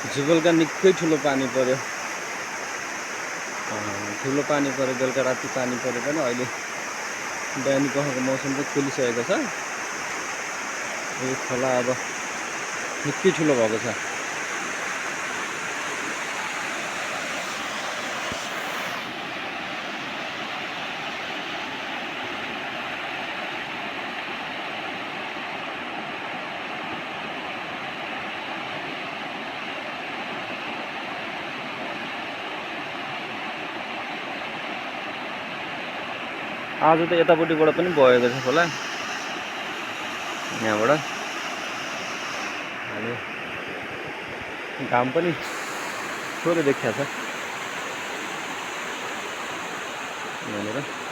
झुबलका निकै ठुलो पानी पर्यो। ठुलो पानी पर्यो, बेलुका राति पानी पर्यो पनि अहिले बिहानी पखको मौसम चाहिँ खुलिसकेको छ। यो खोला अब निकै ठुलो भएको छ। आज त यतापट्टिबाट पनि बगेको छ खोला, यहाँबाट। अनि घाम पनि थोरै देखिया छ यहाँनिर।